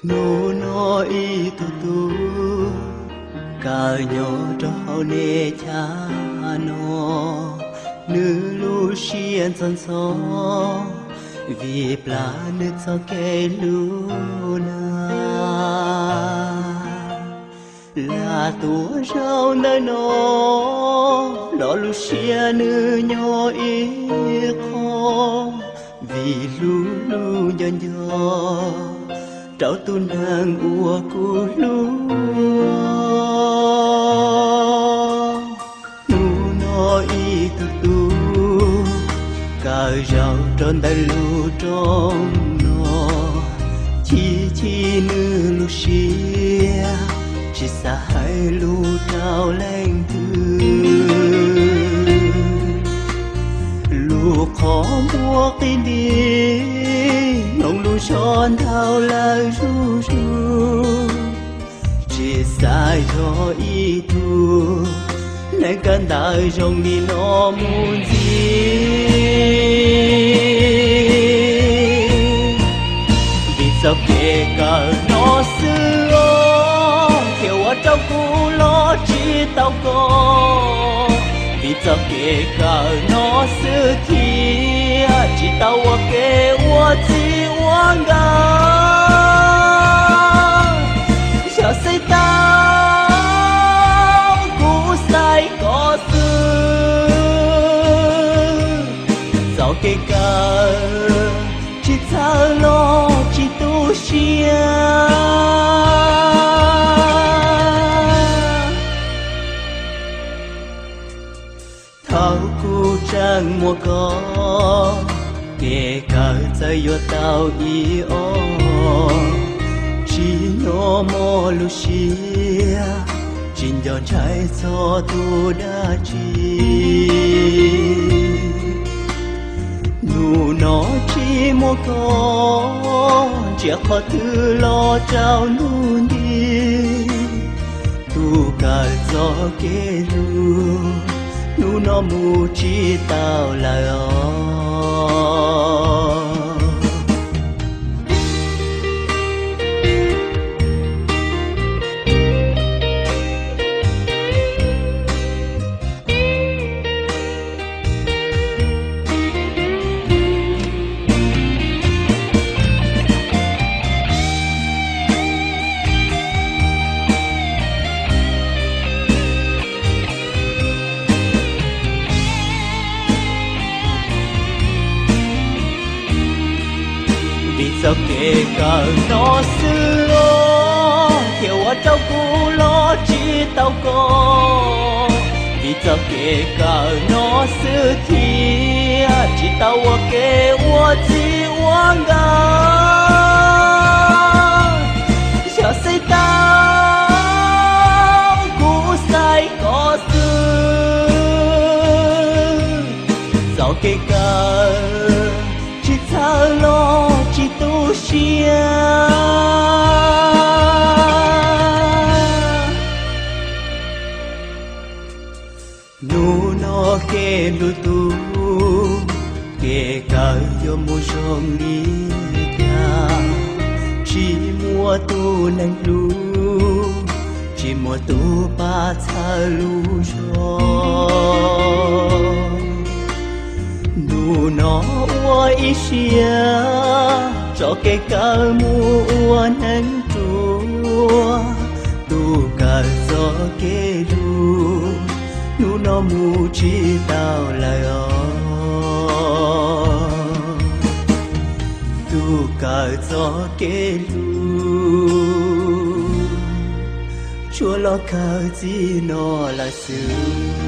Hnub no ib tug tub kawm nyob rau hauv nej chav no, nws lub siab ntxhov ntxhov vim plam nws txoj kev hlub na. Lam tuaj zaum ntawm no los lub siab nws nyob ib qho, vim hlub hlub nco nco rau tus neeg uas kuv hlub. Hnub no ib tug tub kawm zaum rau ntawm lub roob no, chim chim nws lub siab tsis xav hais lus rau leej twg. Lub qhov muag qi nti, mloog lub zog nthav lawm zuj zus, tsis xav yog ib tug neeg kawm ntawv zoo li no mus ntxiv. Vim txoj kev kawm no xwb thiaj ua rau kuv los tsis tau koj. Vim txoj kev kawm no xwb thiaj tsis tau ua ke ua txij ua nkawm. Yog xaiv tau kuv xaiv koj xwb, txoj kev kawm tsis txhawj los tsis tu siab. Thaum kuv tseem muaj koj, kev kawm txawm yuav tau ib ob, tsis nyob muaj lub siab, tsis nco ntshai txog tus dab tsi. Hnub no tsis muaj koj, ntsia qhov twg los tsaus ntuj nti. Tus kawm txoj kev hlub, hnub no mus tsis tau lawm os. Vim txoj kev kawm no xwb thiaj ua rau kuv los tsis tau koj. Vim txoj kev kawm no xwb thiaj tsis tau ua ke ua txij ua nkawm. Yog xaiv tau kuv xaiv koj xwb, txoj kev kawm tsis txhawj los tsis tu siab. Hnub no kev nplua tuv, kev kawm yuav mus zoo li cas, tsis muaj tus neeg hlub, tsis muaj tus pab txhawb lub zog. Hnub no ua ib siab tso kev kawm mus ua neeg ruam. Tus kawm txoj kev hlub, hnub no mus tsis tau lawm os. Tus kawm txoj kev hlub, tsuas los kawg txij no lawm xwb.